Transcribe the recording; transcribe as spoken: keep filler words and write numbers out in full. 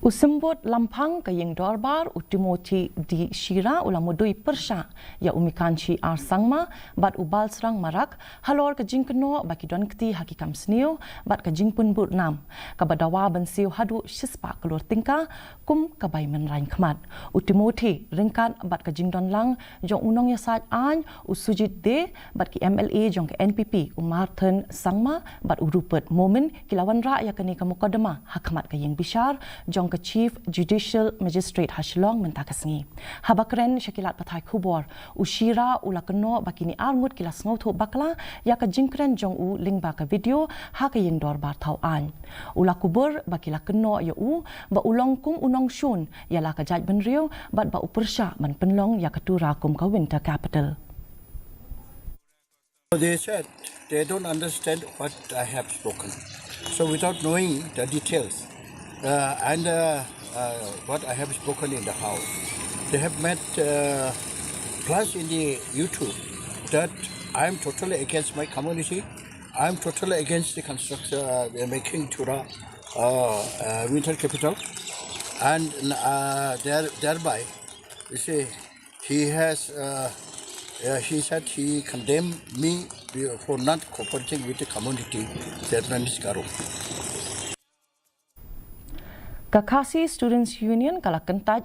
U Symbud Lamphang ka Ïing Dorbar, u Timothy D Shira, u la mudui pyrshah ïa u Mikanshi R Sangma bad u Balsrang Marak halor ka jingkynnoh ba ki don kti ha ki kam sniew bad ka jingpynbud nam, kaba dawa ban siew haduh shispah klur tyngka kum ka bai mynrain khmat. U Timothy, ryngkat bad ka jingdonlang jong u nongïasaid aiñ u Sujit Dey bad ki M L A jong ka N P P, u Marthon Sangma bad u Rupert Momin, ki la wanrah ïa kane ka mukotduma ha khmat ka ïing bishar jong ka Chief Judicial Magistrate ha Shillong mynta ka sngi. Haba kren sha ki lad pathai khubor, u Shira u la kynnoh ba kine arngut ki la sngewthuh bakla ïa ka jingkren jong u lyngba ka video ha ka Ïing Dorbar Thaw Aiñ. U la kubur ba ki la kynnoh ïa u ba u long kum u nongshun ïa la ka jaitbynriew bad ba u pyrshah ban pynlong ïa ka Tura kum ka winter capital. They said they don't understand what I have spoken. So without knowing the details uh, and uh, uh, what I have spoken in the house, they have made uh, plus in the YouTube that I am totally against my community. I am totally against the construction, uh, the making Tura uh, uh, winter capital, and uh, there, thereby, you see, he has, uh, uh, he said he condemned me for not cooperating with the community, Chairman Garo. Ka Khasi Students Union ka la kyntait